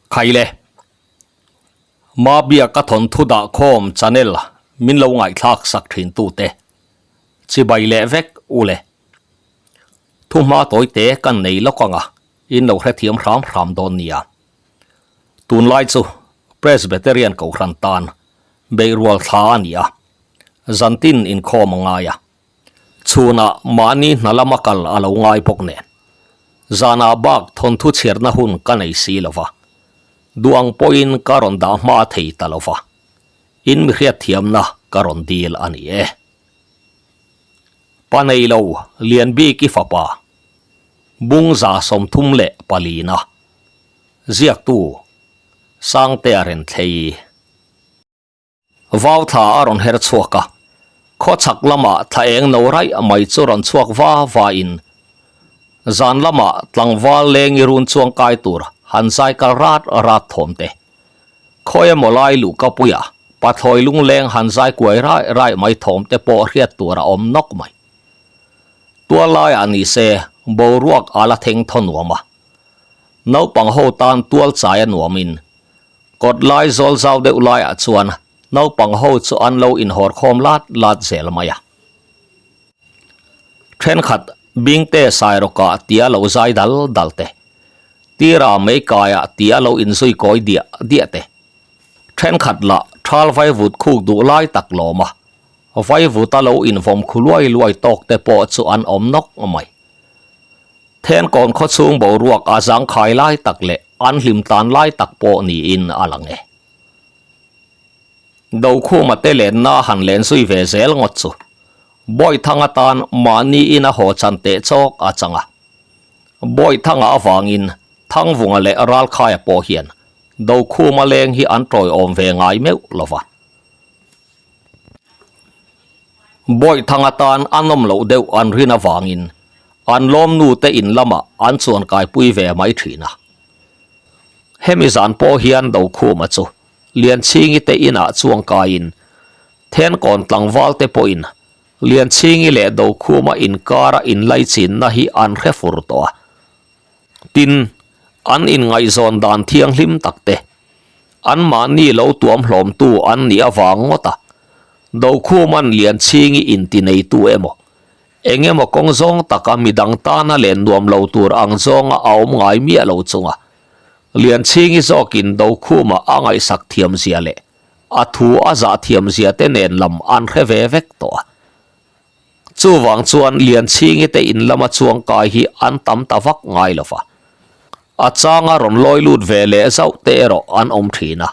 Khaile. Mabia ka thawnthu dah khawm channel min lo ngaihthlak sak thin tute chibai leh vek u le. Thuhma tawi te kan nei lawk anga in lo hrethiam hram hram dawn nia. Tunlai chu Presbyterian Kohhran tan beihrual thla a ni a, zantin inkhawm a ngai a. Chhunah mahni hna lama kal a lo ngai bawk nen, zanah bak thawnthu chhiarna hun ka nei si lo va, duh ang pawhin ka rawn dah hma thei ta lo va, in mi hriatthiamna ka rawn dil a ni e. Pa nei lo lian bik i fapa, Bungza 34na, ziaktu Sangtea Renthlei. Vau thla a rawn her chhuak a, khawchhak lamah thla eng no raih mai chu rawn chhuak va va in zan lamah tlangval leng i run chuang kai tur han zai kal rat rat thawm te. Khawi emaw lai luh ka puia pathlawi lungleng han zai kuai raih raih mai thawm te pawh hriat tur a awm nawk mai. Tual laiah ni se boruak a la theng thaw nuam a, naupang ho tan tual chai a nuam in Kawt lai zawl zau deuh laiah chuan naupang ho chu an lo inhawr khawm lat lat zel mai a. Thenkhat Bingte Sairawkah tia lo zai dal dal te, Tira Meikaiah tia lo inzui kawi diah diah te, thenkhat lah thal vaivut khuk duh lai tak lawm a, vaivuta lo invawm khu luai luai tawk te pawh chu an awm nawk mai. Thenkawn khawchhung boruak a zangkhai lai tak leh an hlim tlan lai tak pawh niin a lang e. Dokhuma te lenna han len zui ve zel ngawt chu Bawihthanga tan mahni in a haw chan teh chawk a chang a. Bawihthanga avangin Thangvunga leh Ralkhaia pawh hian Dokhuma leng hi an tawiawm ve ngai meuh lo va. Bawihthanga tan a nawm loh deuh an rin avangin an lawmnu te in lamah an chuan kaipui ve mai thin a. Hemi zan pawh hian Dokhuma chu Lianchhingi te inah chuang kaiin Thenkawn tlangval te pawhin Lianchhingi leh Dokhuma inkara inlaichinna hi an hre fur tawh a. Tin, an inngaihzawn dan thianghlim tak te, anmahni lo tuam hlawmtu an nih avang ngawt a, Dokhuman Lianchhingi inti neitu emaw, eng emaw kawng zawng taka midang tana len nuam lo tur ang zawnga a awm ngai miah lo chunga Lianchhingi zawkin Dokhuma a ngaihsak thiamzia leh a thu a zah thiamzia te nen lam an hre ve vek tawh a. Chuvang chuan Lianchhingi te in lama chuang kai hi an tam ta vak ngai lo va. A changa rawn lawi lut ve leh zauh te erawh an awm thin a.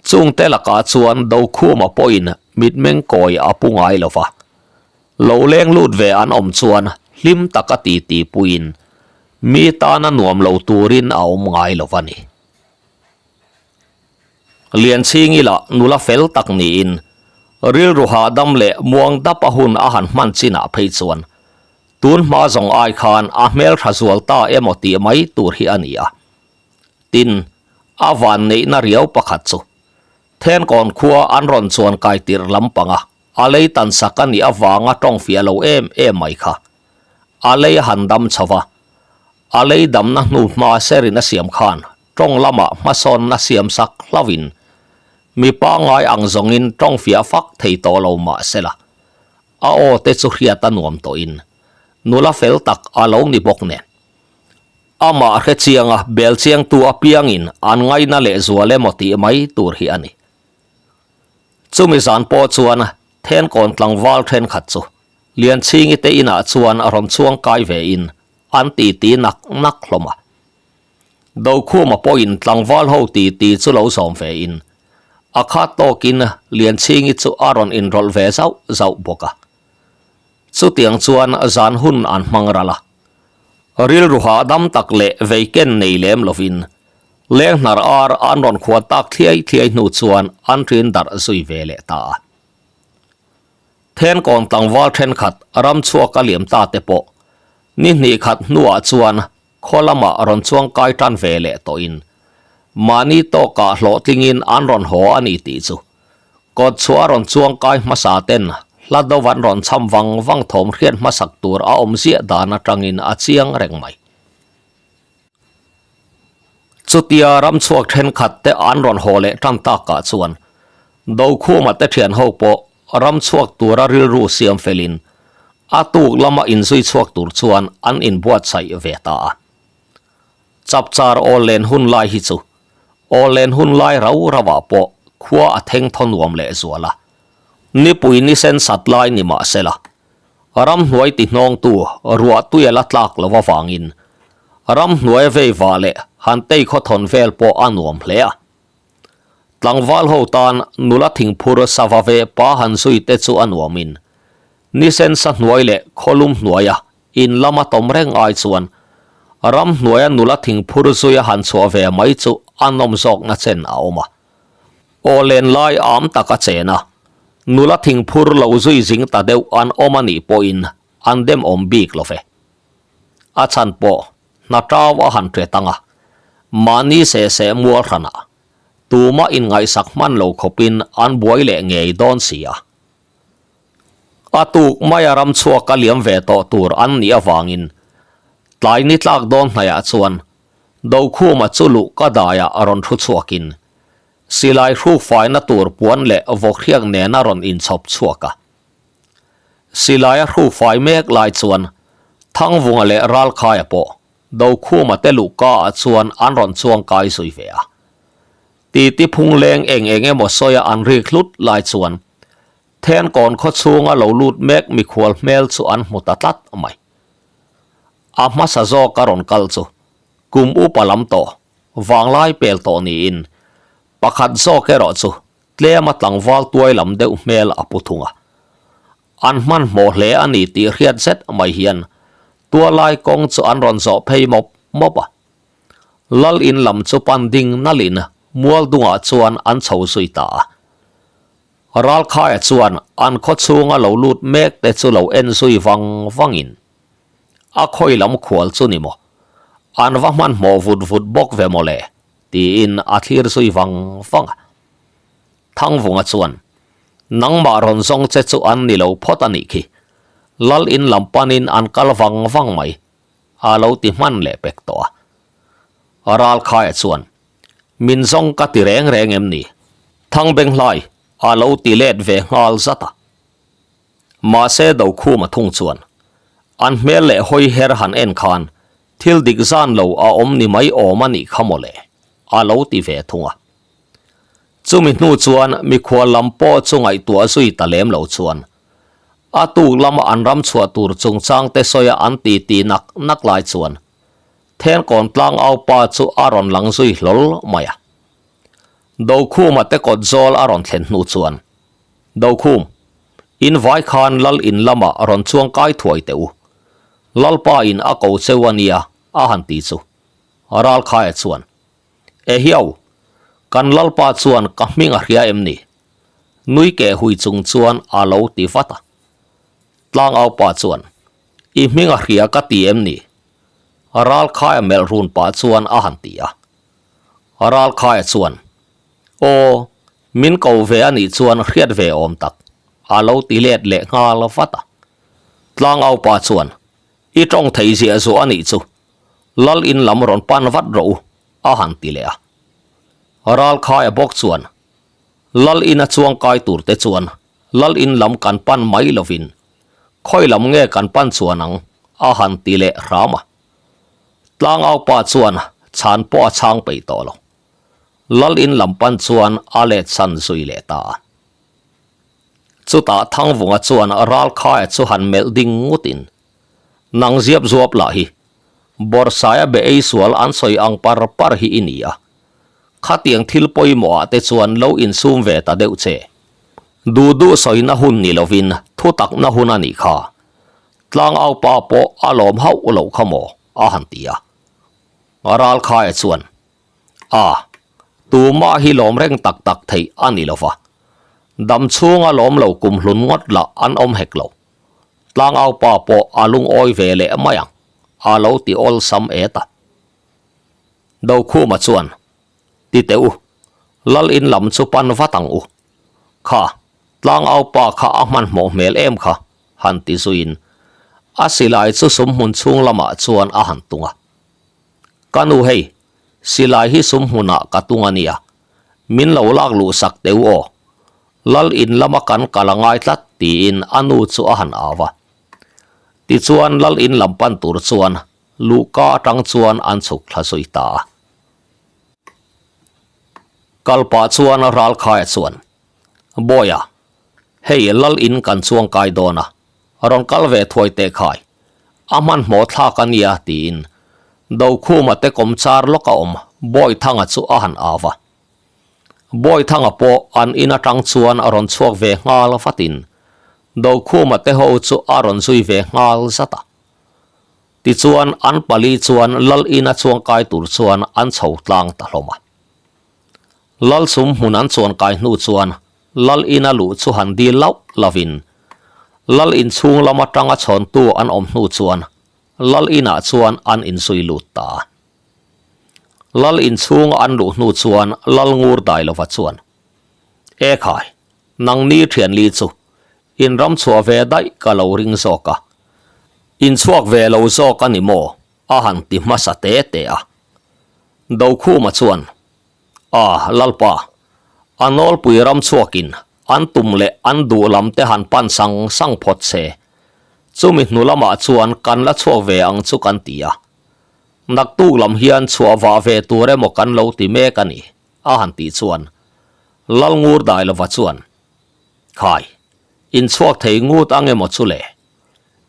Chung te lakah chuan Dokhuma pawhin mitmeng kawi a pu ngai lo va. Lo leng lut ve an awm chuan hlim taka titi puiin mi tana nuam lo turin a awm ngai lo va ni. Lianchhingi lah nula fel tak niin rilru hahdam leh muang dap a hun a han hman chinah phei chuan tun hma zawng ai khan a hmel tha zual ta emaw tih mai tur hi a ni a. Tin, a van neihna riau pakhat chu Thenkawn khua an rawn chuan kai tirh lampanga a lei tan sak a nih avanga tawng fiah lo em em mai kha a lei a han dam chho va, a lei damna hnu hma serin a siam khan Tawng lamah hmasawnna siam sak hlauhin mi pangngai ang zawngin tawng fiah fak thei tawh lo mah sela, a aw te chu hriat a nuam tawhin nula fel tak a lo ni bawk nen. Amah hre chianga bel chiangtu apiangin an ngaina lehzual emaw tih mai tur hi a ni. Chumi zan pawh chuan Thenkawn tlangval thenkhat chu Lianchhingi te inah chuan rawn chhuang kai vein an titi nak nak hlawm a. Dokhuma pawhin tlangval ho ti ti chu lo zawm ve in, a khat tawkin Lianchhingi chu a rawn inrawlh ve zauh zauh bawk a. Chutiang chuan zan hun an hmang ral a. Rilru hahdam tak leh veiken nei lem lovin leng hnar ar an rawn khuan tak thliai thliai hnu chuan an ṭin darh zui ve leh ta a. Thenkawn tlangval ṭhenkhat ramchhuak a liam ta te pawh ni hnih khat hnuah chuan Khaw lamah rawn chuang kai tan ve leh tawhin mahni tawkah hlawhtlingin an rawn haw a ni tih chu kawt chhuah a rawn chuang kai hmasa ten hla do an rawn cham vang vang thawm hriat hmasak tur a awm ziah dan atangin a chiang reng mai. Chutia ramchhuak thenkhat te an rawn haw leh tan takah chuan Dokhuma te thian ho pawh ramchhuak tura rilru siam felin a tuk lama inzui chhuak tur chuan an inbuatsaih ve ta a. Chapchar awl len hun lai hi chu awl len hun lai rau rauah pawh khua a theng thaw nuam leh zual a. Nipui ni sen sat lai ni mah sela, ramhnuai ti hnawngtu ruah tui a la tlak lo avangin ramhnuai vei vah leh han tei khaw thawn vel pawh a nuam hle a. Tlangval ho tan nula thingphur sava ve pa han zui te chu a nuamin ni sen sa hnuai leh khawlum hnuaia in lama tawm reng ai chuan ramhnuaia nula thingphur zuia han chhuah ve mai chu a nawm zawkna chen a awm a. Aw len lai am tak a chen a, nula thingphur lo zui zing ta deuh an awm a nih pawhin an dem awm bik lo ve. A chhan pawh hna tau a han ṭet ang a, mahni seh seh mual hranah tumah inngaihsak hman lo khawpin an buai leh ngei dawn si a. A tuk maia ram chhuak a liam ve tawh tur an nih avangin tlai ni tlak dawn hnaiah chuan Dokhuma chu luh ka daiah a rawn thu chhuakin silai hruk faina tur puan leh vawkhriak nen a rawn inchhawp chhuak a. Silai a hruk fai mek lai chuan Thangvunga leh Ralkhaia pawh Dokhuma te luhka ah chuan an rawn chuang kai zui ve a. Titi phungleng eng eng emaw sawia an rik hlut lai chuan Thenkawn khaw chhunga lo lut mek mikhual hmel chu an hmu ta tlat mai. A hmasa zawk a rawn kal chu kum upa lam tawh vanglai pel tawh niin pakhat zawk erawh chu tlema tlangval tuai lam deuh hmel a pu thung a. An hmanhmawh hle a ni tih hriat zet mai hian tualai kawng chu an rawn zawh phei mawp mawp a. Lal in lam chu pan ding nalhin mual dungah chuan an chho zui ta a. Ralkhaia chuan an khaw chhunga lo lut mek te chu lo en zui vang vangin a khawi lam khual chu ni maw? An va hmanhmawh vut vut bawk ve maw le? tiin a thlir zui vang vang a. Thangvunga chuan, Nangmah rawn zawng che chu an ni lo phawt a nih khi. Lal in lam panin an kal vang vang mai, a lo ti hman leh pek tawh a. Ralkhaia chuan, Min zawng ka ti reng reng em ni? Thangbenglai a lo ti let ve nghal zat a. Mahse Dokhuma thung chuan, An hmel leh hawi her han en khan thil dik zan lo a awm ni mai awm a nih kha maw le, a lo ti ve thung a. Chumi hnu chuan mikhual lam pawh chu ngaihtuah zui ta lem lo chuan a tuk lama an ram chhuah tur chungchang te sawia an ti ti nak nak lai chuan Thenkawn tlangau pa chu a rawn lang zui hlawl mai a. Dokhuma te kawt zawl a rawn thlen hnu chuan, Dokhum, in vai khan lal in lamah rawn chuang kai thuai teh u. Lalpa in a ko cheu a nia a han ti chu. Ralkhaia chuan, Ehiau, kan Lalpa chuan ka hming a hria em ni? Nui keh hui chung chuan a lo ti vat a. Tlangaupa chuan, I hming a hria ka ti em ni? Ralkhaia melh run pah chuan a han ti a. Ralkhaia chuan, Aw, min ko ve a nih chuan hriat ve awm tak, a lo ti let leh nghal vat a. Tlangaupa chuan, I tawng thei ziah zuah a nih chu, Lal in lam rawn pan vat rawh u, a han ti leh a. Ralkhaia bawk chuan, Lal ina chuang kai tur te chuan Lal in lam kan pan mai lovin khawi lam nge kan pan chuan ang, a han ti leh hram a. Tlangaupa chuan chhan pawh a chhang peih tawh lo. Lal in lam pan chuan a let san zui leh ta a. Chutah Thangvunga chuan Ralkhaia chu han melh ding ngutin, Nang ziap zuap lah hi, Bawrhsaia be ei sual an sawi ang par par hi i ni a. Khatiang thil pawimawh ah te chuan lo insum ve ta deuh che. Duh duh sawina hun ni lovin thu takna hun a nih kha. Tlangau pa pawh a lawm hauh loh kha maw? a han ti a. Ralkhaia chuan, A, tumah hi lawm reng tak tak theih a ni lova. Dam chhunga lawm lo kumhlun ngawt lah an awm hek lo. Tlangau pa pawh a lungawi ve leh mai ang, a lo ti awlsam et a. Dokhuma chuan, Ti teh u, Lal in lam chu pan vat ang u. Kha, tlangau pa kha a hmanhmawh hmel em kha, han ti zuiin a silai chu sumhmun chhung lamah chuan a han tung a. Ka nu hei, Silai hi sum hmunah ka tung a nia. Min lo lak luh sak teu aw. Lal in lama kan kal a ngai tlat tiin a nu chu a han au a. Tichuan lal in lam pan tur chuan luhka atang chuan an chhuk thla zui ta a. Kal pah chuan Ralkhaia chuan, Bawiha, hei lal in kan chuang kai dawn a, rawn kal ve thuai teh khai. A hmanhmawh thlak a nia tiin Dokhuma te kawmchar lawk a awm Bawithanga chu a han au a. Bawithanga pawh an in atang chuan a rawn chhuak ve nghal vatin Dokhuma te ho chu a rawn zui ve nghal zat a. Tichuan an pali chuan Lal ina chuangkai tur chuan an chho tlang ta hlawm a. Lal chhum hmun an chuan kai hnu chuan Lal ina luh chu han dil lauh lovin Lal inchhung lam atanga chhawntu an awm hnu chuan Lal inah chuan an inzui lut ta a. Lal inchhunga an luh hnu chuan Lal ngur dai lova chuan, E khai, nangni thianli chu in ram chhuah ve daih ka lo ring zawk a, in chhuak ve lo zawk a ni maw? a han ti hmasa te te a. Dokhuma chuan, A, Lalpa, a nawlpui ram chhuakin an tum leh an duh lam te han pan sang sang phawt se, chumi hnu lamah chuan kan la chhuak ve ang chu kan ti a. Naktuk lam hian chhuah vah ve tur emaw kan lo ti mek a ni, a han tih chuan Lalngur Dailova chuan, Khai, in chhuak thei ngut ang emaw chu le?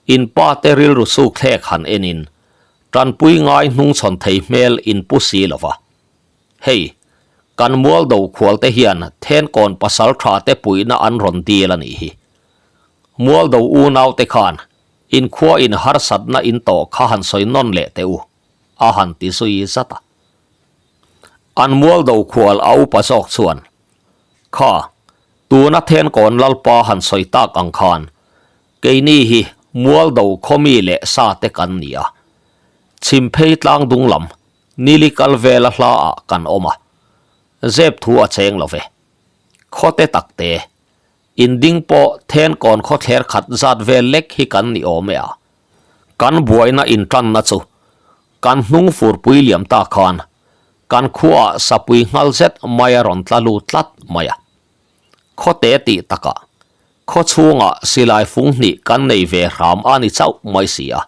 In pa te rilru suk thlek han enin tanpui ngai hnungchhawn thei hmel in pu si lova. Hei, kan mual do khual te hian thenkawn pasal tha te puihna an rawn dil a nih hi. Mual do unau te khan inkhua in harsatna in tawh kha han sawi nawn leh teh u, a han ti zui zat a. An mual do khual a upa zawk chuan, Kha, tuna thenkawn lalpa han sawi tak ang khan keini hi mual do khawmi leh sa te kan ni a. Chhimphei tlang dung lam Nili kal vela hla ah kan awm a, zep thu a cheng lo ve. Khawte tak te, in ding pawh then kawn khawthler khat zat vel lek hi kan ni awm e a. Kan buaina in tanna chu kan hnung furpui liam ta khan kan khuaah sapui nghal zet mai a rawn tla lut tlat mai a. Khawte tih takah khaw chhungah silai fung hnih kan nei ve hram a ni chauh mai si a.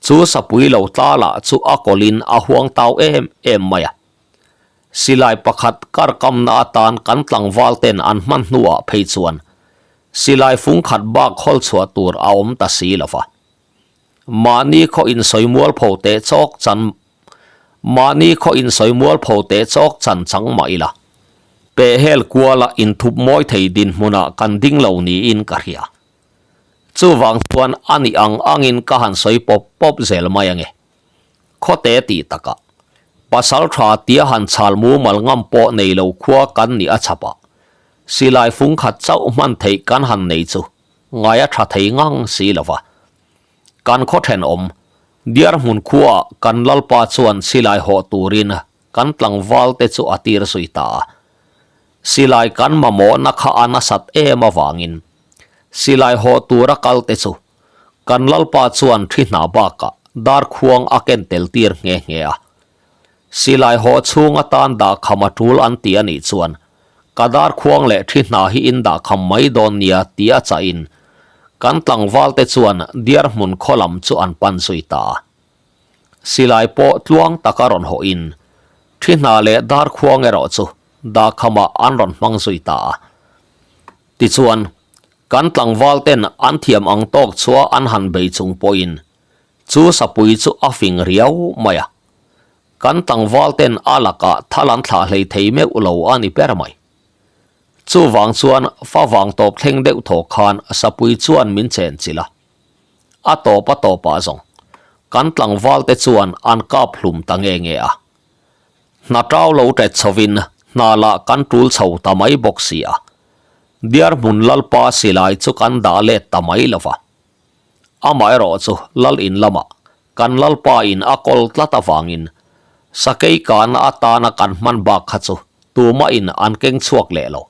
Chu sapui lo tla lah chu a kawlhin a huang tau em em mai a. Silai pakhat kar kamna atan kan tlangval ten an hman hnuah phei chuan silai fung khat bak hawl chhuah tur a awm ta si lo va. Mahni khaw insawi mualpho teh chawk chan Mahni khaw insawi mualpho teh chawk chan chang mah ila, pehhel kuala inthup mawi thei dinhmunah kan ding lo niin ka hria. Chuvang chuan a nih ang angin ka han sawi pawp pawp zel mai ange. Khawte tih takah, pasal tha tia han chhal mumal ngam pawh nei lo khua kan nih a chhap a, silai fung khat chauh hman theih kan han nei chu ngai a tha thei ngang si lo va. Kan khaw thenawm, Diarhmun khuaah kan Lalpa chuan silai hawh turin kan tlangval te chu a tir zui ta a. Silai kan mamawhna kha a nasat em avangin silai haw tura kal te chu kan Lalpa chuan thi hna bakah darkhuang a ken tel tir nghe nghe a. Silai haw chhung atan dahkham a tul an ti a nih chuan ka darkhuang leh thi hna hi in dahkham mai dawn nia ti a chahin kan tlangval te chuan diarhmun khaw lam chu an pan zui ta a. Silai pawh tluang taka rawn hawhin thi hna leh darkhuang erawh chu dahkhamah an rawn hmang zui ta a. Tichuan, kan tlangval ten an thiam ang tawk chua an han bei chung pawhin chu sapui chu a fing riau mai a. Kan tlangval ten a lakah thal an thlah hlei thei meuh lo a ni ber mai. Chuvang chuan favang tawp thleng deuh thaw khan sapui chuan min chen chilh a. A tawp a tawpah zawng kan tlangval te chuan an kap hlum ta nge nge a. Hna tau lo tet chhovin hna lah kan tul chho ta mai bawk si a. Diarhmun Lalpa silai chu kan dah let ta mai lo va. Amaherawh chu Lal in lamah kan Lalpa in a kawl tlat avangin sakei kahna atana kan hman bak kha chu tumah in an keng chhuak leh lo.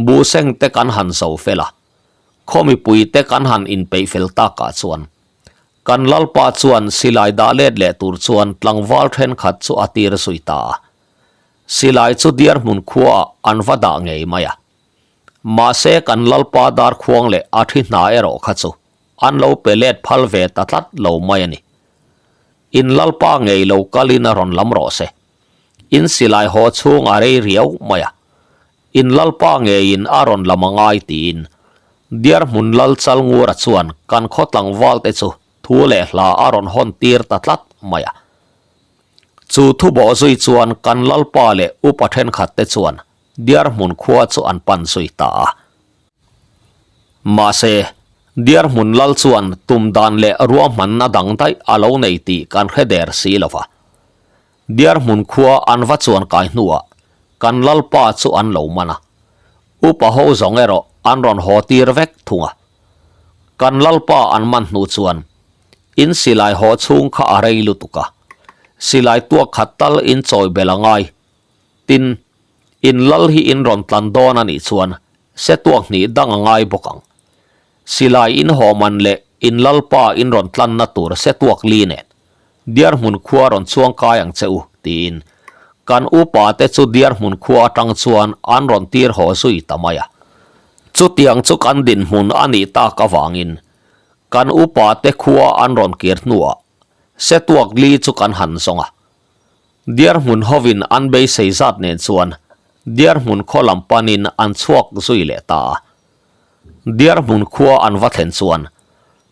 Buhseng te kan han zo fel a, khaw mipui te kan han inpeih fel takah chuan. Kan Lalpa chuan silai dah let leh tur chuan tlangval thenkhat chu a tir zui ta a. Silai chu Diarhmun khuaah an va dah ngei mai a. Mahse kan Lalpa darkhuang leh a thi hna erawh kha chu an lo pe let phal ve ta tlat lo mai a ni. In Lalpa ngei lo kalin a rawn lam rawh se. In silai haw chhung a rei riau mai a. In Lalpa ngeiin a rawn lam a ngai tiin Diarhmun Lal Chalngura chuan kan khaw tlangval te chu thu leh hla a rawn hawn tir ta tlat mai a. Chu thu bawh zui chuan kan Lalpa leh upa thenkhat te chuan Diarhmun khua chu an pan zui ta a. Mahse, Diarhmun Lal chuan tum dan leh ruahmanna dang daih a lo nei tih kan hre der si lo va. Diarhmun khua an va chuan kai hnuah kan Lalpa chu an lo man a. Upa ho zawng erawh an rawn haw tir vek thung a. Kan Lalpa an man hnu chuan in silai haw chhung kha a rei lutuk a, silai tuak khat tal in chawi bel a ngai. Tin, in lal hi in rawn tlan dawn a nih chuan se tuak hnih dang a ngai bawk ang. Silai in haw man leh in lalpa in rawn tlanna tur se tuak li nen Diarhmun khua rawn chuang kai ang che u, tiin kan upa te chu Diarhmun khua atang chuan an rawn tir haw zui ta mai a. Chutiang chu kan dinhmun a nih tak avangin kan upa te khua an rawn kir hnuah Setuak li chu kan han zawng a. Diarhmun hovin an beisei zat nen chuan Diarhmun khaw lam panin an chhuak zui leh ta a. Diarhmun khua an va thlen chuan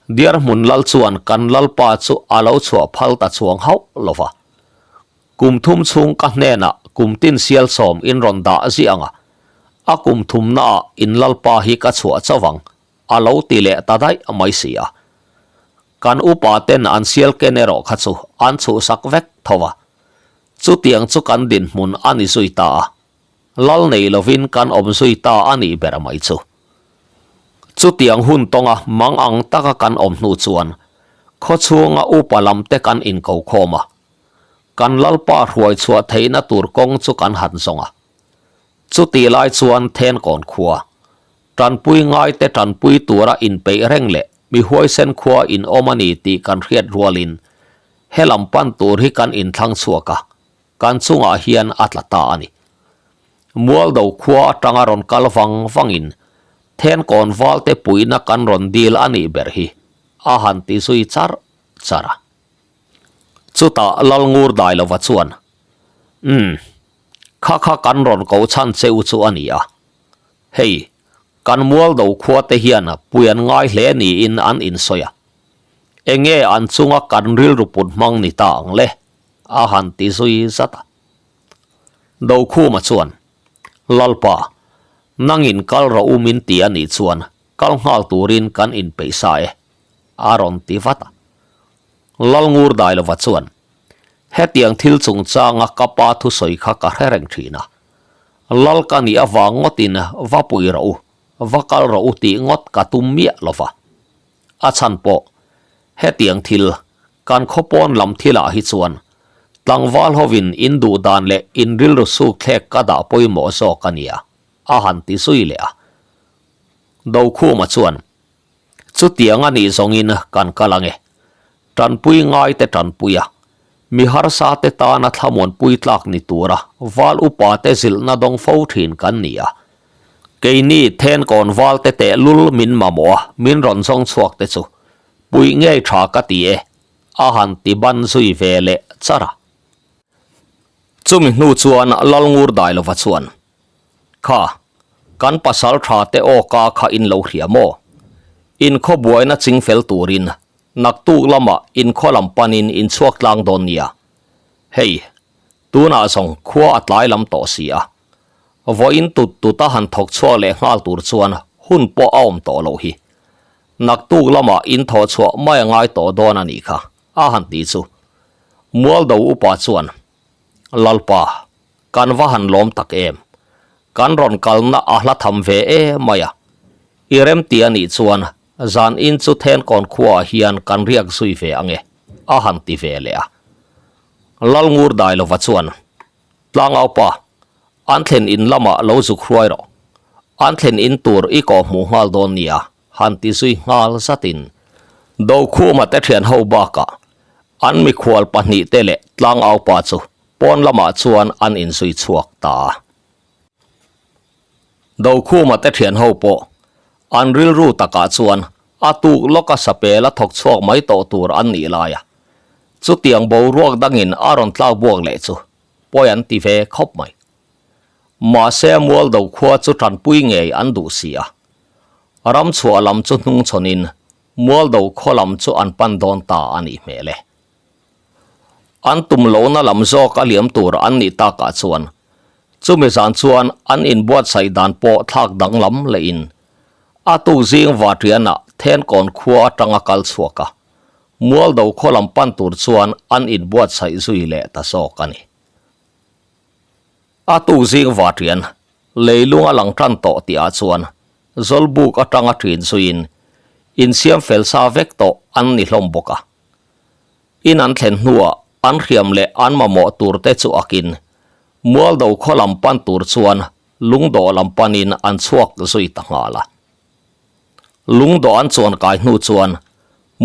Diarhmun lal chuan kan lalpa chu a lo chhuah phal ta chuang hauh lo va. Kum thum chhung ka hnenah kum tin sial sawm in rawn dah ziah ang a, a kum thumnaah in lalpa hi ka chhuah chauh ang, a lo ti leh ta daih mai si a. Kan upa ten an sial ken erawh kha chu an chhuhsak vek tho va. Chutiang chu kan dinhmun a ni zui ta a. Lal nei lovin kan awm zui ta a nih ber mai chu. Chutiang hun tawnga mang ang taka kan awm hnu chuan khawchhunga upa lam te kan inko khawm a, kan Lalpa hruai chhuah theihna tur kawng chu kan han zawng a. Chutih lai chuan Thenkawn khua, tanpui ngaite tanpui tura inpeih reng leh mi huaisen khua in awm a ni tih kan hriat rualin helam pan tur hi kan inthlang chhuak a. Kan chungah hian a tla ta a ni. Mualdo khua atanga rawn kal vang vangin Thenkawn valte puihna kan rawn dil a nih ber hi a han ti zui char char a. Chutah Lalngur Dailova chuan, Umm, kha kha kan rawn ko chhan che u chu a ni a. Hei, kan Mualdo khua te hian pui an ngai hle niin an insawi a. Enge an chunga kan rilru put hmang ni ta ang le? A han ti zui zat a. Dokhuma chuan, Lalpa, nangin kal rawh u min ti a nih chuan kal nghal turin kan inpeih sa e, a rawn ti vat a. Lalngur Dailova chuan, Hetiang thil chungchanga ka pa thusawi kha ka hre reng thin a. Lal ka nih avang ngawtin va pui rawh u, va kal rawh u tih ngawt ka tum miah lova. A chhan pawh, hetiang thil Kan khaw pawn lam thilah hi chuan tlangval hovin in duh dan leh in rilru suk thlek ka dah pawimawh zawk a nia, a han ti zui leh a. Dokhuma chuan, Chutiang a nih zawngin kan kal ange. Tanpui ngaite tanpui a, mi harsa te tana thlamuanpui tlak ni tura val upa te zilhna dawng fo thin kan ni a. Keini thenkawn val te tehlul min mamawh a, min rawn zawng chhuak te chu Puih ngei tha ka ti e, a han ti ban zui ve leh char a. Chumi hnu chuan Lalngur Dailova chuan, Kha, kan pasal tha te aw ka kha in lo hria maw? In khaw buaina ching fel turin naktuk lamah in khaw lam panin in chhuak tlang dawn nia. Hei, tunah zawng khua a tlai lam tawh si a. Vawiin tut tut a han thawk chhuak leh nghal tur chuan hun pawh a awm tawh loh hi. Naktuk lamah in thawh chhuah mai a ngai tawh dawn a nih kha, a han ti chu. Mualdo upa chuan, Lalpa, kan va han lawm tak em? Kan rawn kalna a hla tham ve e mai a. I remti a nih chuan zan in chu Thenkawn khuaah hian kan riak zui ve ang e, a han ti ve leh a. Lalngur Dailova chuan, Tlangaupa, an thlen in lamah lo zuk hruai rawh. An thlen in tur i kawh hmuh nghal dawn nia, han ti zui nghal zatin. Dokhuma te thian ho bakah an mikhual pahnihte leh tlangaupa chu pawn lamah chuan an inzui chhuak ta a. Dokhuma te thian ho pawh an rilru takah chuan a tuk lawka sapel a thawk chhuak mai tawh tur an nih lai a, chutiang boruak dangin a rawn tlak buak leh chu pawi an ti ve khawp mai. Mahse Mualdo khua chu tanpui ngei an duh si a, ram chhuah lam chu hnungchhawnin Mualdo khaw lam chu an pan dawn ta a nih hmel e. An tum lohna lam zawk a liam tur an nih takah chuan chumi zan chuan an inbuatsaih dan pawh thlak danglam lehin a tuk zing Vatriana Thenkawn khua atanga kal chhuak a, Mualdo khaw lam pan tur chuan an inbuatsaih zui leh ta zawk a ni. A tuk zing Vatrian leilung a lang tan tawh tihah chuan Zawlbuk atanga ṭin zuiin insiam fel sa vek tawh an ni hlawm bawk a. In an thlen hnuah an hriam leh an mamawh tur te chu akin Mualdo khaw lam pan tur chuan lungdawh lam panin an chhuak zui ta nghal a. Lungdawh an chuan kai hnu chuan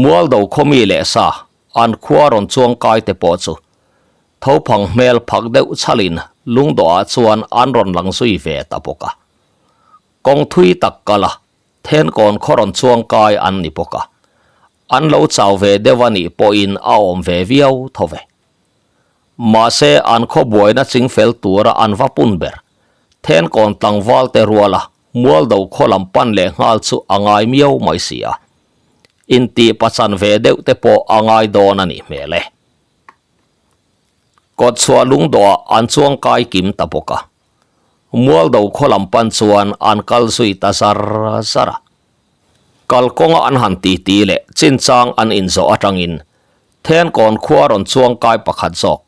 Mualdo khaw mi leh sa an khua rawn chuang kai te pawh chu Thophang hmel phak deuh chhalin lungdawhah chuan an rawn lang zui ve ta bawk a. Kawng thui tak kal a, thenkawn khaw rawn chuang kai an ni bawk a. An lo chau ve deuh a nih pawhin a awm ve viau tho ve. Mahse an khaw buaina chingfel tura an va pun ber, thenkawn tlangval te ruala Mualdo khaw lam pan leh nghal chu a ngai miau mai si a. Intih pachan ve deuh te pawh a ngai dawn a nih hmel e. Kawtchhuah lungdawhah an chuang kai kim ta bawk a. Mualdo khaw lam pan chuan an kal zui ta zar zar a. Kalkawnga an han titi leh chinchang an inzawh atangin Thenkawn khua rawn chuang kai pakhat zawk,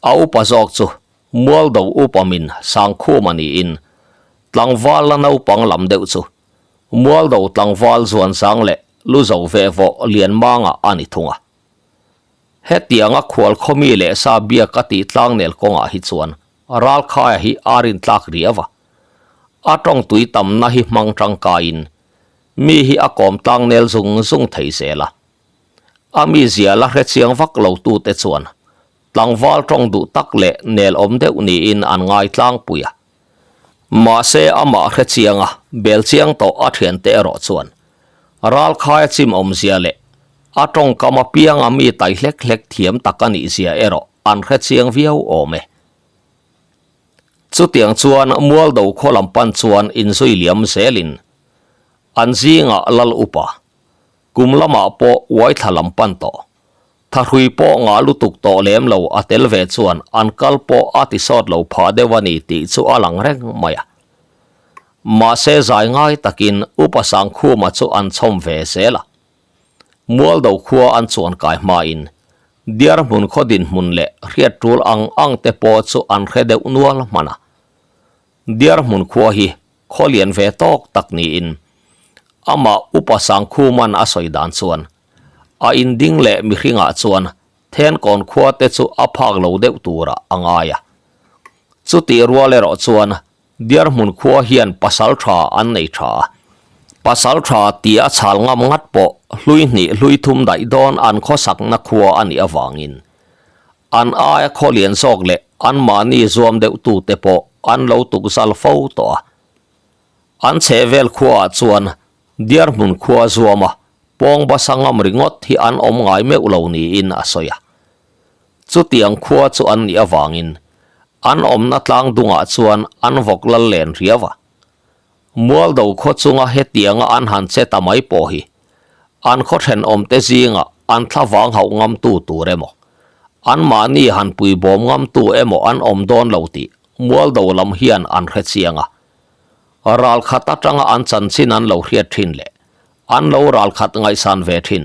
a upa zawk chu Mualdo upa min Sangkhuma niin tlangval la naupang lam deuh chu Mualdo tlangval Zuanzang leh Luzo vehvawh Lianmanga a ni thung a. Hetianga khual khawmi leh sa biak a tih tlangnel kawngah hi chuan Ralkhaia hi a rintlak riau a. A tawng tui tamna hi hmang tangkaiin mi hi a kawm tlangnel zung zung thei zel a. A mizia la hrechiang vak lo tute chuan tlangval tawng duh tak leh nel awm deuh niin an ngai tlangpui a. Mahse amah hrechianga bel chiang tawh a thiante erawh chuan Ralkhaia chim awmzia leh a tawngkam apianga mi tai hlek hlek thiam tak a nih zia erawh an hrechiang viau awm e. Chutiang chuan Mualdo khaw lam pan chuan inzui liam zelin an zingah Lal Upa kum lamah pawh uaithla lam pan tawh Thahrui pawh ngah lutuk tawh lem lo a tel ve chuan an kal pawh a ti sawt lo phah deuh a ni tih chu a lang reng mai a. Mahse zai ngai takin Upa Sangkhuma chu an chhawm ve zel a. Mualdo khua an chuan kai hmain Diar hmun khaw dinhmun leh hriat tul ang ang te pawh chu an hre deuh nual hman a. Diar hmun khua hi khaw lian ve tawk tak niin amah Upa Sangkhuman a sawi dan chuan A inding leh mihringah chuan Thenkawn khua te chu a phak lo deuh turah a ngai a. Chutih rual erawh chuan Diarhmun khua hian pasal tha an nei tha a. Pasal tha tih a chhal ngam ngat pawh hlui hnih hlui thum daih dawn an khawsakna khua a nih avangin an aia khaw lian zawk leh anmahni zuam deuh tute pawh an lo tukzal fo tawh a. An chhehvel khuaah chuan Diarhmun khua zuama pawng basa ngam ringawt hi an awm ngai meuh lo niin a sawi a. Chutiang khua chu an nih avangin an awmna tlang dungah chuan an vawk lal len riau a. Mualdo khaw chunga hetianga an han che ta mai pawh hi an khaw thenawmte zingah an thlavang hauh ngamtu tur emaw, anmahni han puibawm ngamtu emaw an awm dawn lo tih Mualdo lam hian an hre chiang a. Ral khat atanga an chanchin an lo hriat thin leh an lo ral khat ngaihsan ve thin.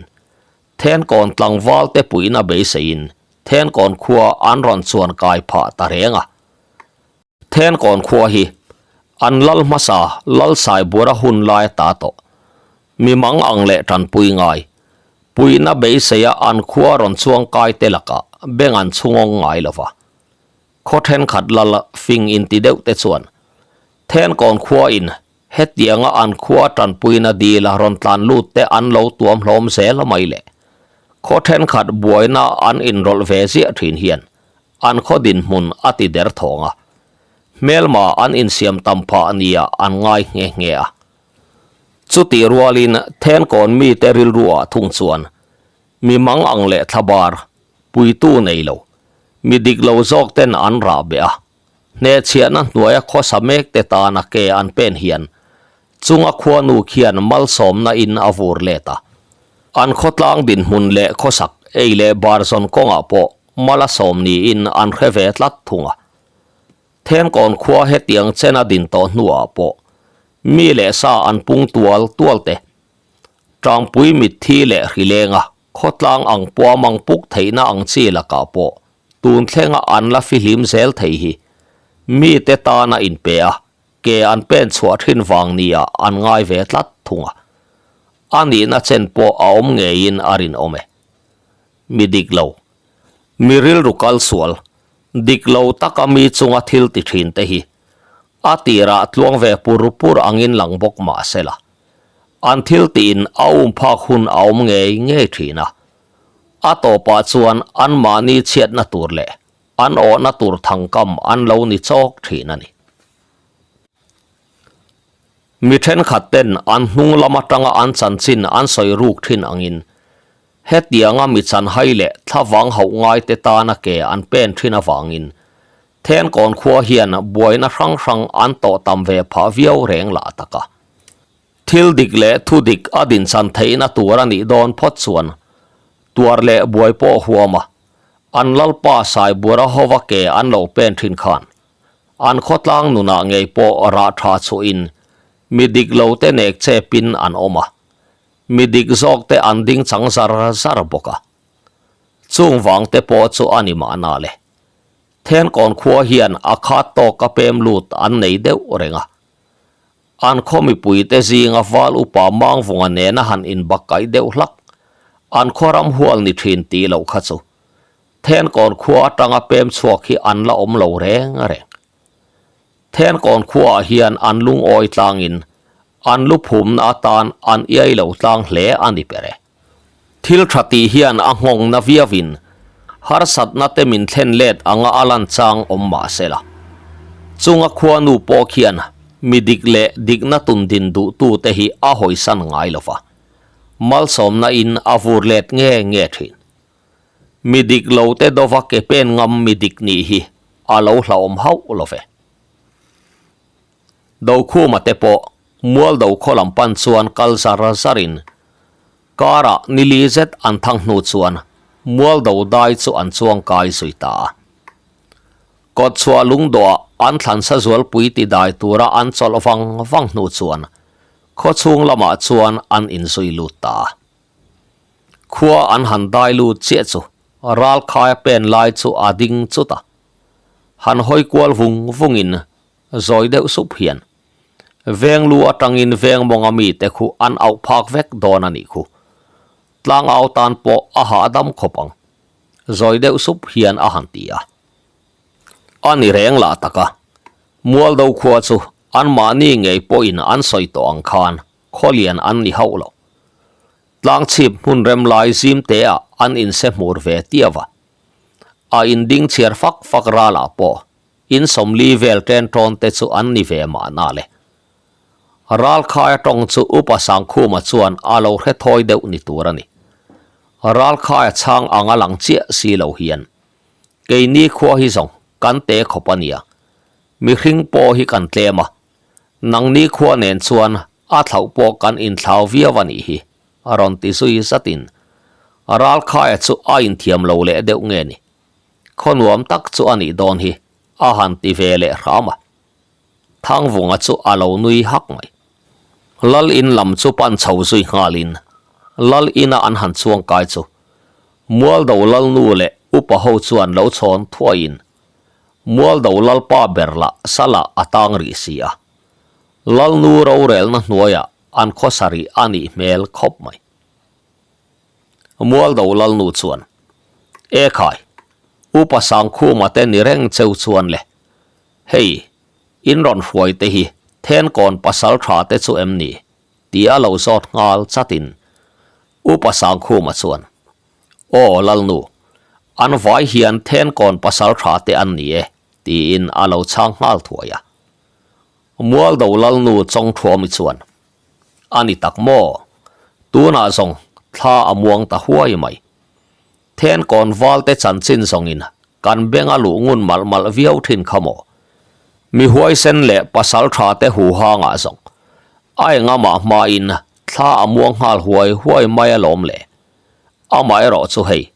Thenkawn tlangval te puihna beiseiin Thenkawn khua an rawn chuan kai phah ta reng a. Thenkawn khua hi an lal hmasa Lalsaibura hun lai ata tawh. Mi mang ang leh tanpui ngai. Puihna beiseia an khua rawn chuang kai te lakah beng an chhungawng ngai lo va. Khaw thenkhat lal fing inti deuh te chuan Thenkawn khua in. Hetianga an khua tanpuina dila rawn tlan lut te an lo tuam hlawm zel mai le. Khaw thenkhat buaina an inrawlh ve ziah thin hian an khaw dinhmun a ti der thawng a. Hmelma an insiam tam phah nia an ngai nghe nghe a. Chutih rualin Thenkawn mite rilruah thung chuan mi mang ang leh thlabar puitu nei lo, mi dik lo zawk ten an rah beh a. Hnehchhiahna hnuaia khawsa mek te tana ke an pen hian chunga khuanu khian malsawmna in a vur let a. An khawtlang dinhmun leh khawsak ei leh bar zawn kawngah pawh mal a sawm niin an hre ve tlat thung a. Thenkawn khua hetiang chena din tawh hnuah pawh mi leh sa an pung tual tual te, Tangpui mitthi leh hrilenga khawtlang ang pawh mang puk theihna ang chi lakah pawh tun thlenga an la fihlim zel thei hi mite tana inpe a, ke an pen chhuah thin vang nia an ngai ve tlat thung a. A nihna chen pawh a awm ngeiin a rinawm e. Mi dik lo, mi rilru kal sual, dik lo taka mi chunga thil ti thin te hi a tirah tluang ve pur pur angin lang bawk mah sela, an thil tiin a um phak hun a awm ngei ngei thin a. A tawpah chuan anmahni chhiatna tur leh an awhna tur thangkam an lo ni chawk thin a ni. Mi thenkhat ten an hnung lam atanga an chanchin an sawi ruk thin angin hetianga mi chanhai leh thlavang hauh ngaite tana ke an pen thin avangin Thenkawn khua hian buaina hrang hrang an tawh tam ve phah viau reng lah tak a. Thil dik leh thu dik a dinchan theihna tur a nih dawn phawt chuan tuar leh buai pawh huam a, an lalpa Saibura hova ke an lo pen thin khan an khawtlang nunah ngei pawh rah tha chhuahin mi dik lo te nek chepin an awm a, mi dik zawk te an ding chang zar zar bawk a. Chung vang te pawh chu a ni mahna le. Thenkawn khua hian a khat tawka pem lut an nei deuh reng a. An khaw mipuite zinga val upa Mangvunga nena han inbakkaih deuh hlak, an khaw ram hual ni thin tih loh kha chu Thenkawn khua atanga pem chhuak hi an la awm lo reng reng. Thenkawn khuaah hian an lungawi tlangin an lu phumna atan an iai lo tlang hle a ni ber e. Thil tha tih hian a nghawng na viauin harsatna te min thlen let anga a lan chang awm mah se la. Chunga khuanu pawh khian mi dik leh dikna tun din duhtu te hi a hawisan ngai lo va, malsawmna in a vur let nge nge thin. Mi dik lo te dova ke pen ngam mi dik nih hi a lo hlauhawm hauh lo ve. Dokhuma te pawh Mualdo khaw lam pan chuan kal zar zarin karah nili zet an thang hnu chuan Mualdo dai chu an chuang kai zui ta a. Kawtchhuah lungdawhah an thlansa zualpui ti dai tura an chawlh vang vang hnu chuan khawchhung lamah chuan an inzui lut ta a. Khua an han dai lut chiah chu ralkhaia pen lai chu a ding chut a. Han hawi kual vung vungin Zawi deuh sup hian veng lu atangin veng mawnga mite khu an auh phak vek dawn a nih khu. Tlangau tan pawh a hahdam khawp ang. Zawi deuh sup hian a han ti a. A ni reng lah tak a, Mualdo khua chu anmahni ngei pawhin an sawi tawh ang khan khawlian an ni hauh lo. Tlangchhip hmun rem lai zim teah an inse hmur ve tiau a. A inding chhiar fak fak ralah pawh In 40 vel ṭen ṭawn te chu an ni ve mahna le. Ralkhaia ṭawng chu Upa Sangkhuma chuan a lo hre thawi deuh ni tur a ni. Ralkhaia chhang ang a lang chiah si lo hian, Keini khua hi zawng kan te khawp a nia, mihring pawh hi kan tlem a, nangni khua nen chuan a thlauh pawh kan inthlau viau a nih hi, a rawn ti zui zatin Ralkhaia chu a inthiam lo leh deuh nge ni. Khaw nuam tak chu a nih dawn hi, a han ti ve leh hram a. Thangvunga chu a lo nui hak mai. Lal in lam chu pan chho zui nghalin Lal ina an han chuang kai chu Mualdo Lalnu leh upa ho chuan lo chhawn thuaiin Mualdo Lalpa ber lah salah a tang rih si a. Lalnu rorelna hnuaiah an khawsa rih a nih hmel khawp mai. Mualdo Lalnu chuan, E khai, Upa Sangkhuma te ni reng cheu chuan le, hei, in rawn hruai te hi Thenkawn pasaltha te chu em ni? Tih a lo zawt nghal chatin Upa Sangkhuma chuan, Aw Lalnu, an vai hian Thenkawn pasaltha te an ni e, tiin a lo chhang nghal thuai a. Mualdo Lalnu Chawngthuami chuan, A ni tak maw? Tunah zawng thla a muang ta huai mai. Thenkawn valte chanchin zawngin kan beng a luh ngun malh malh viau thin kha maw? Mi huaisen leh pasal tha te hu hangah zawng a engamah hmain thla a muang nghal huai huai mai alawm le. Amaherawh chu hei,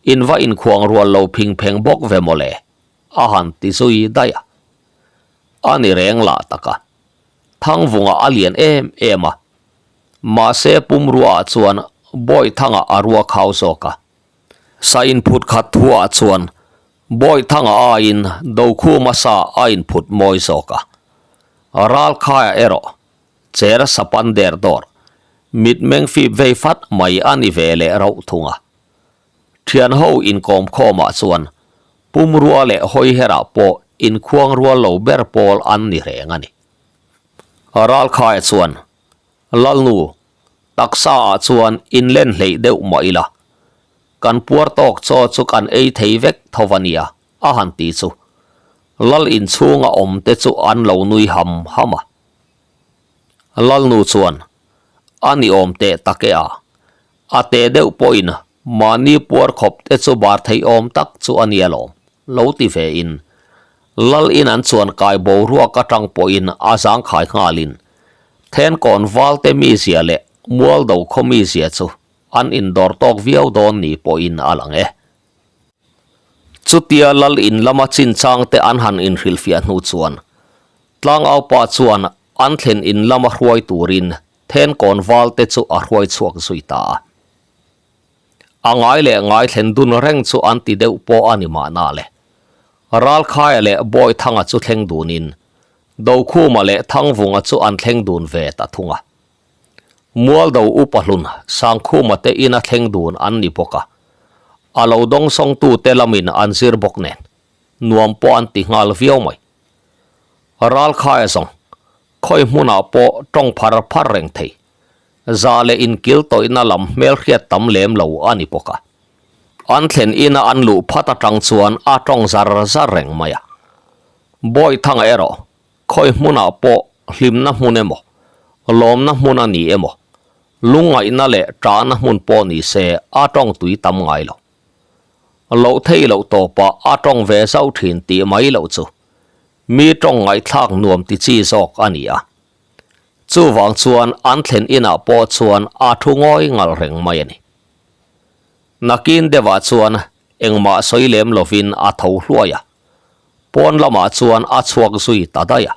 in va inkhuang rual lo phing pheng bawk ve maw le, a han ti zui daih a. A ni reng lah tak a. Thangvunga a lian em em a. Mahse pumruaah chuan Bawihthanga a rua khau zawk a. Sa inphut khat thuah chuan Bawihthanga aiin Dokhuma sa a inphut mawi zawk a. Ralkhaia erawh cher sapan der dawr, mitmeng fip vei fat mai a ni ve leh rauh thung a. Thianho inkawm khawmah chuan pumrua leh hawiherah pawh inkhuang rual lo ber pawl an ni reng a ni. Ralkhaia chuan, Lalnu, taksaah chuan inlen hleih deuh mah ila, kan puar tawk chaw chu kan ei thei vek tho a nia, a han ti chu. Lal inchhunga awmte chu an lo nui ham ham a. Lalnu chuan, A ni awm teh tak e a, a teh deuh pawhin mahni puar khawp te chu bar theih awm tak chu a nia lawm, lo ti ve in. Lal in an chuan kai boruak atang pawhin a zangkhai nghalin Thenkawn valte mizia leh Mualdo khaw mizia chu an indawr tawk viau dawn ni pawhin a lang e. Chutia lal in lama chinchang te an han inhrilhfiah hnu chuan Tlangaupa chuan an thlen in lama hruai turin Thenkawn valte chu a hruai chhuak zui ta a. A ngai leh ngai thlen dun reng chu an ti deuh pawh a ni mahna le. Ralkhaia leh Bawithanga chu thleng dunin Dokhuma leh Thangvunga chu an thleng dun ve ta thung a. Mualdo upa hlun Sangkhuma te ina thleng dun an ni bawk a. A lo dawngsawngtute lamin an zir bawk nen nuam pawh an ti nghal viau mai. Ralkhaia zawng khawi hmunah pawh tawng phar phar reng thei. Za leh inkil tawihna lam hmelhriat tam lem lo a ni bawk a. An thlen ina an luh phat atang chuan a tawng zar zar reng mai a. Bawihthanga erawh khawi hmunah pawh hlimna hmun emaw, lawmna hmun a ni emaw, lungngaihna leh tahna hmun pawh ni se a tawng tui tam ngai lo. Loh thei loh tawpah a tawng ve zauh thin tih mai loh chu mi tawng ngaihthlak nuam ti chi zawk a ni a. Chuvang chuan an thlen inah pawh chuan a thu ngawi ngalh reng mai a ni. Nakin deuhah chuan engmah sawi lem lovin a tho hluai a, pawn lamah chuan a chhuak zui ta daih a.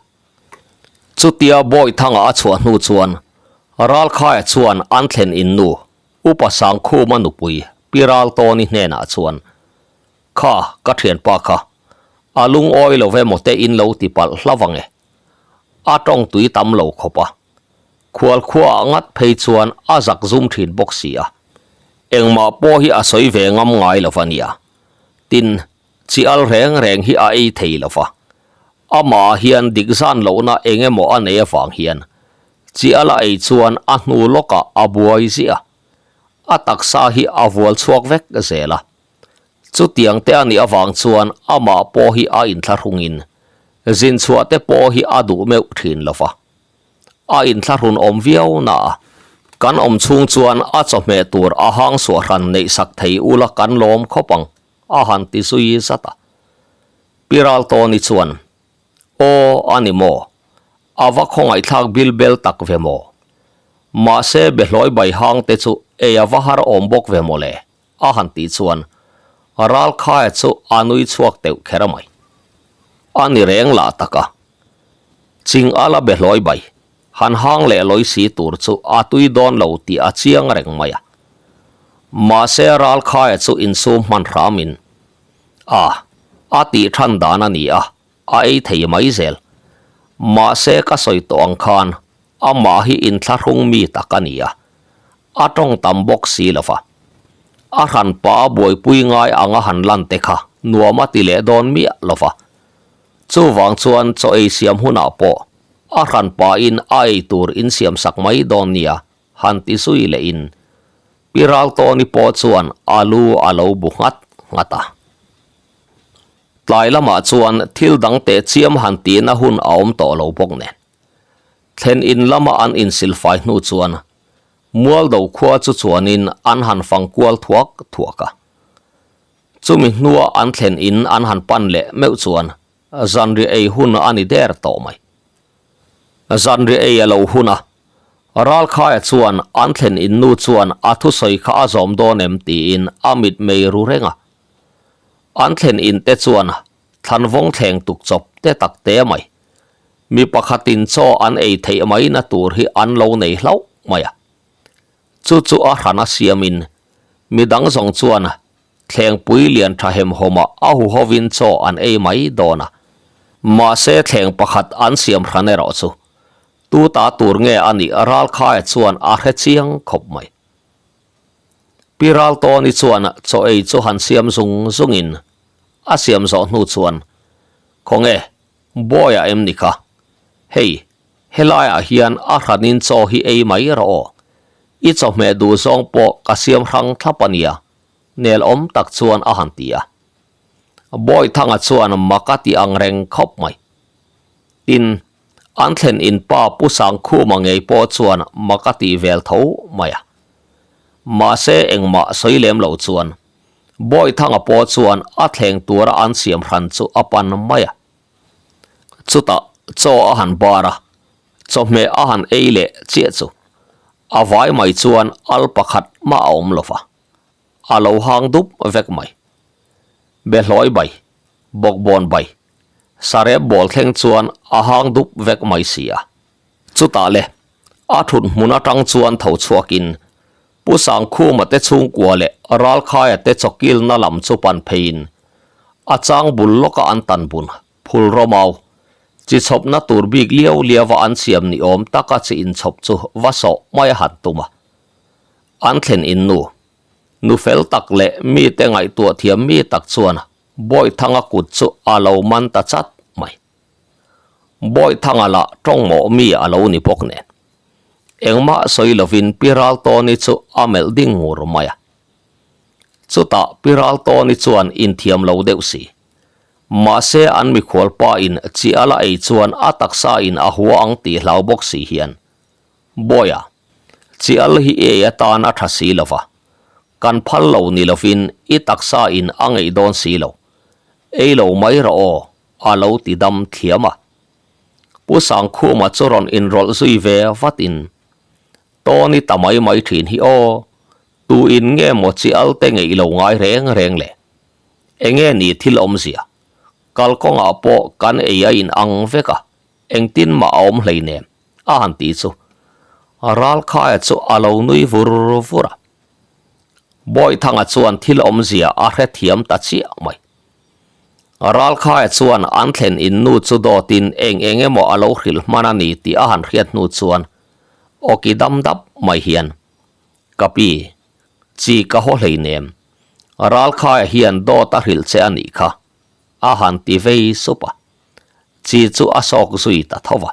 Chutia Bawihthanga a chhuah hnu chuan Ralkhaia chuan an thlen in nu Upa Sangkhuma nupui Pi Raltawni hnenah chuan, Kha, ka thianpa kha, a lungawi lo emaw te in lo ti palh hlauh ang e. A tawng tui tam lo khawp a. Khual khuaah ngat phei chuan a zak zum thin bawk si a. Engmah pawh hi a sawi ve ngam ngai lo va nia. Tin, chi al reng reng hi a ei thei lo va. Amah hian dik zan lohna eng emaw a nei avang hian chi al a ei chuan a hnu lawkah a buai ziah a. A taksa hi a vual chhuak vek zel a. Chutiang te a nih avang chuan amah pawh hi a inthlahrungin zinchhuah te pawh hi a duh meuh thin lo va. A inthlahrun awm viau na a, kan awm chhung chuan a chawhmeh tur a hang suah hran neih sak thei ula kan lawm khawp ang, a han ti zui zat a. Pi Raltawni chuan, Aw, a ni maw? A va khawngaihthlak bil bel tak ve maw? Mahse behlawi bai hang te chu ei a va har awm bawk ve maw le? A han tih chuan Ralkhaia chu a nui chhuak teuh kher a mai. A ni reng lah tak a. Ching a la be hlawi bai. Han hang leh lawi si tur chu a tui dawn lo tih a chiang reng mai a. Mahse Ralkhaia chu insum hman hramin, A, a tih than dan a ni a, a ei thei mai zel. Mahse ka sawi tawh ang khan amah hi inthlahrung mi tak a ni a. A tawng tam bawk si lo va. A hran pa a buaipui ngai anga han lan te kha nuam a ti leh dawn miah lo va. Chuvang chuan chaw ei siam hunah pawh A hran pahin a ei tur in siam sak mai dawn nia han ti zui leh in Pi Raltawni pawh chuan a lu a lo bu nghat nghat a. Tlai lamah chuan thil dang teh chiam han tihna hun a awm tawh lo bawk nen. Thlen in lama an insilfai hnu chuan Mualdo khua chu chuanin an han fang kual thuak thuak a. Chumi hnua an thlen in an han pan leh meuh chuan Zanriah ei hun a ni der tawh mai. Zanriah ei a lo hun a, Ralkhaia chuan an thlen in nu chuan a thusawi kha a zawm dawn em tiin a mitmei ru reng a. An thlen in te chuan thlanvawng thleng tuk chawp te tak te mai. Mi pakhatin chaw an ei theih mai na tur hi an lo nei hlauh mai a. Chu chu a hran a siamin midang zawng chuan Thlengpui lian tha hemhawmah a huhovin chaw an ei mai dawn a, mahse thleng pakhat an siam hran erawh chu tu ta tur nge a nih Ralkhaia chuan a hre chiang khawp mai. Pi Raltawni chuan chaw ei chu han siam zung zungin a siam zawh hnu chuan, Khawnge, Bawiah em ni kha? Hei, helaiah hian a hranin chaw hi ei mai rawh aw. I chawhmeh duh zawng pawh ka siam hrang thlap a nia, nel awm tak chuan a han ti a. Bawithanga chuan mak a ti ang reng khawp mai. Tin, an thlen in pa Pu Sangkhuma ngei pawh chuan mak a ti vel tho mai a. Mahse engmah sawi lem lo chuan Bawithanga pawh chuan a thleng tura an siam hran chu a pan mai a. Chutah chaw a han bar a, chawhmeh a han ei leh chiah chu a vai mai chuan al pakhat mah a awm lo va. A lo hang dup vek mai. Behlawi bai, bawkbawn bai, sarep bawl thleng chuan a hang dup vek mai si a. Chutah le, a thut hmun atang chuan tho chhuakin Pu Sangkhuma te chhungkua leh Ralkhaia te chawkilna lam chu pan pheiin a chang bul lawka an tan bun phul rawmau chi chhawpna tur bik liau liaua an siam ni awm taka chi inchhawp chu va sawh mai a han tum a. An thlen in nu, nu fel tak leh mite ngaihtuah thiam mi tak chuan Bawihthanga kut chu a lo man ta chat mai. Bawihthanga lah tawngmawh mi a lo ni bawk nen. Engmah sawi lovin Pi Raltawni chu a melh ding ngur mai a. Chutah Pi Raltawni chuan inthiam lo deuh si. Mahse an mikhual pa in chi a la ei chuan a taksa in a hua ang tih hlau bawk si hian Bawiha, chi al hi i ei atan a tha si lova, kan phal lo ni lovin i taksa in a ngeih dawn si lo. Ei lo mai rawh aw, a lo ti dam thiam a. Pu Sangkhuma chu rawn inrawlh zui ve vatin, Tawni ta mai mai thin hi aw, tu in nge maw chi al te ngeih lo ngai reng reng le? Enge ni thil awmzia? Kalkawngah pawh kan ei a in ang vek a, engtin mah a awm hleinem. A han ti chu Ralkhaia chu a lo nui vur vur a. Bawihthanga chuan thil awmzia a hrethiam ta chiah mai. Ralkhaia chuan an thlen in nu chu dawtin eng eng emaw a lo hrilh hman a ni tih a han hriat hnu chuan awki dam dap mai hian, Ka pi, chi ka haw hleinem, Ralkhaia hian dawt a hrilh che a nih kha, a han ti vei sup a. Chi chu a sawk zui ta tho va.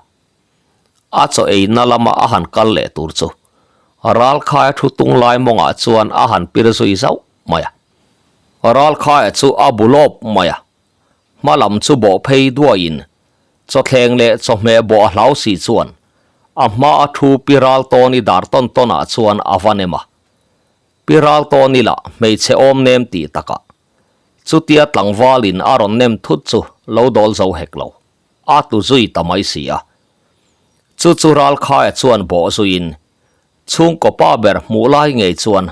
A chaw eina lama a han kal leh tur chu Ralkhaia thu tung lai mawngah chuan a han pir zui zauh mai a. Ralkhaia chu a bu lawp mai a, hma lam chu bawh phei duaiin chawthleng leh chawhmeh bawh a hlau si chuan a hma a thu Pi Raltawni dar tawn tawnah chuan a va nem a. Pi Raltawni lah hmeichhe awm nem tih takah chutia tlangvalin a rawn nem thut chu lo dawl zo hek lo. A tlu zui ta mai si a. Chu chu Ralkhaia chuan bawh zuiin chhungkaw pa ber hmuh lai ngei chuan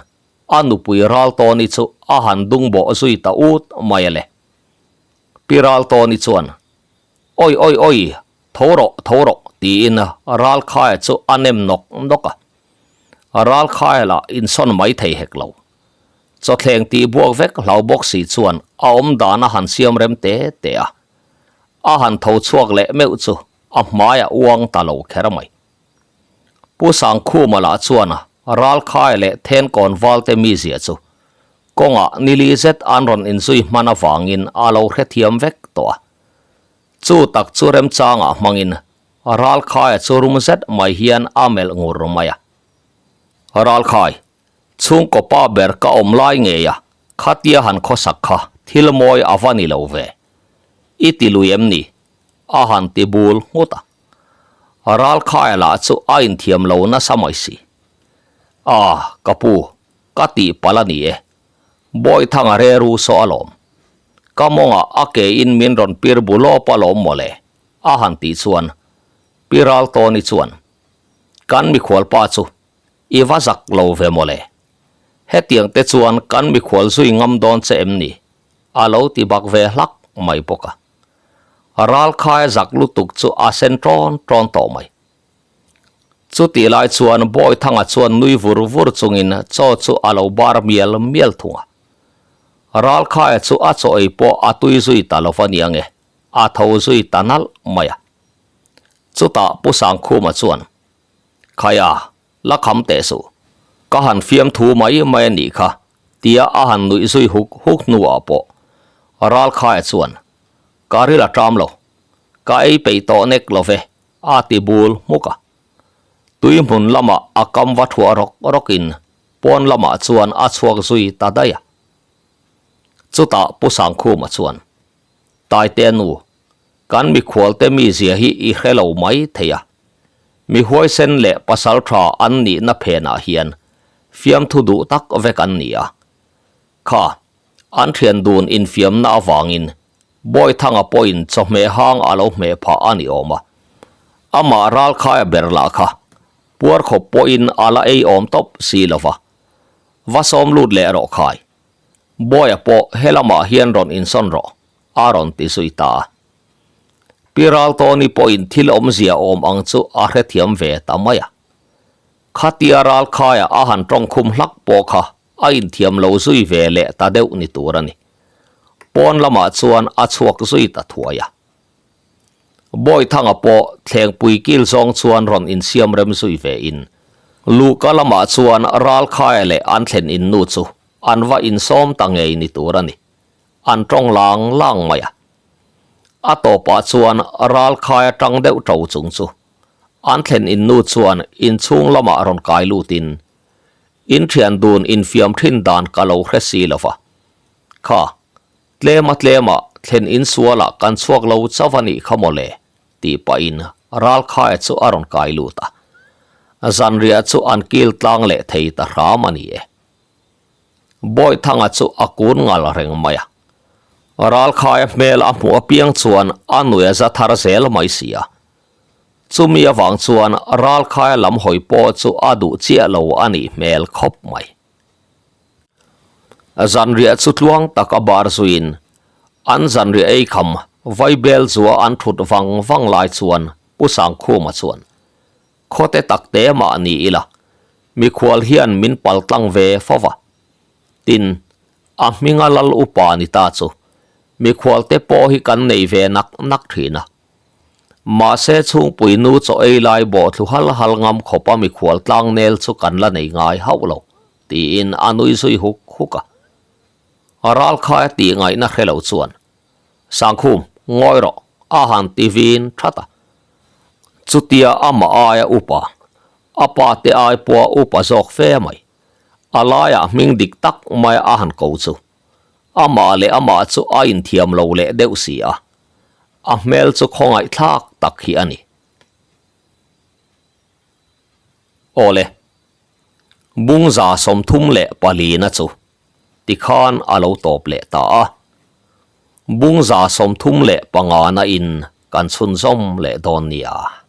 a nupui Raltawni chu a han dung bawh zui ta ut mai a le. Pi Raltawni chuan, Oi oi oi, tho rawh, tho rawh, tiin Ralkhaia chu a nem nawk nawk a. Ralkhaia lah insawn mai thei hek lo. Chawthleng tih buak vek hlau bawk si chuan a awm dan a han siam rem te te a. A han tho chhuak leh meuh chu a hmai a uang ta lo kher mai. Pu Sangkhuma lah chuan Ralkhai leh Thenkawn Valte mizia chu kawngah nili zet an rawn inzui hman avangin a lo hrethiam vek tawh a. Chu tak chu remchangah hmangin. Ralkhaia chu rum zet mai hian a melh ngur mai a. Ralkhai, chhungkaw pa ber ka awm lai ngei a, khatia han khawsak kha thil mawi a va ni lo ve. I ti lui em ni? A han ti bul nghut a. Ralkhaia lah chu a inthiam lo nasa mai si. Ah, ka pu, ka tih palh a ni e. Bawithanga reru saw alawm. Ka mawngah a ke in min rawn pir bu lawp alawm mawle, a han tih chuan Pi Raltawni chuan, Kan mikhual pa chu i va zak lo ve mawle. Hetiang te chuan kan mikhual zui ngam dawn che em ni? a lo ti bak ve hlak mai bawk a. Ralkhaia zak lutuk chu a sen ṭawn ṭawn tawh mai. Chutih lai chuan Bawithanga chuan nui vur vur chungin chaw chu a lo bar mial mial thung a. Ralkhaia chu a chaw ei pawh a tui zui ta lo va nia nge, a tho zui ta nalh mai a. Chutah Pu Sangkhuma chuan, Khaia, la kham teh suh. Ka han fiamthu mai mai a nih kha, tia a han nuih zui huk huk hnuah pawh Ralkhaia chuan, Ka ril a ṭam lo. Ka ei peih tawh nek lo ve, a ti bul hmuk a. Tui hmun lamah a kam va thuah rawk rawkin pawn lamah chuan a chhuak zui ta daih a. Chutah Pu Sangkhuma chuan, Taitea nu, kan mikhualte mizia hi i hre lo mai thei a. Mi huaisen leh pasal tha an nihna phenah hian fiamthu duh tak vek an ni a. Kha, an thian dun infiamna avangin Bawithanga pawhin chawhmeh hang a lo hmeh phah a ni awm a. Amah Ralkhaia ber lah kha puar khawp pawhin a la ei awm tawp si lo va. Va sawm lut leh rawh khai. Bawia pawh he lamah hian rawn insawn rawh, a rawn ti zui ta a. Pi Raltawni pawhin thil awmzia awm ang chu a hrethiam ve ta mai a. Khatia Ralkhaia a han tawngkhum hlak pawh kha a inthiam lo zui ve leh ta deuh ni tur a ni. Pawn lamah chuan a chhuak zui ta thuai a. Bawithanga pawh thlengpui kil zawng chuan rawn insiam rem zui ve in, Luhka lamah chuan Ralkhaia leh an thlen in nu chu an va insawm ta ngei ni tur a ni. An tawng lang lang mai a. A tawpah chuan Ralkhaia tang deuh to chung chu an thlen in nu chuan inchhung lamah rawn kai lutin, In thian dun infiam thin dan ka lo hre si lo va. Kha, tlema tlema thlen in sualah kan chhuak lo chauh a nih kha mawle, tih pahin Ralkhaia chu a rawn kai lut a. Zanriah chu an kil tlang leh thei ta hram a ni e. Bawithanga chu a kun ngal reng mai a. Ralkhaia hmel a hmuh apiang chuan a nui a za thar zel mai si a. Chumi avang chuan Ralkhaia lam hawi pawh chu a duh chiah lo a nih hmel khawp mai. Zanriah chu tluang tak a bar zuiin an zanriah ei kham vaibel zua an thut vang vang lai chuan Pu Sangkhuma chuan, Khawte takte mah ni ila, mikhual hian min pal tlang ve fo va. Tin, a hminga lal upa ni ta chu mikhualte pawh hi kan nei ve nak nak thin a. Mahse chhungpui nu chaw ei lai bawh thlu hal hal ngam khawp a mikhual tlang nel chu kan la nei ngai hauh lo, tiin a nui zui huk huk a. Ralkhaia tih ngaihna hre lo chuan, Sangkhum, ngawi rawh, a han ti vin that a. Chutia amah aia upa, a pa te ai pawha upa zawk fe mai, a laiah hming dik tak maia a han ko chu, amah leh amah chu a inthiam lo leh deuh si a. A hmel chu khawngaih thlak tak hi a ni. Awle, Bungza 34 na chu tikhan a lo tawp leh ta a. Bungza 35 na in kan chhunzawm leh dawn nia.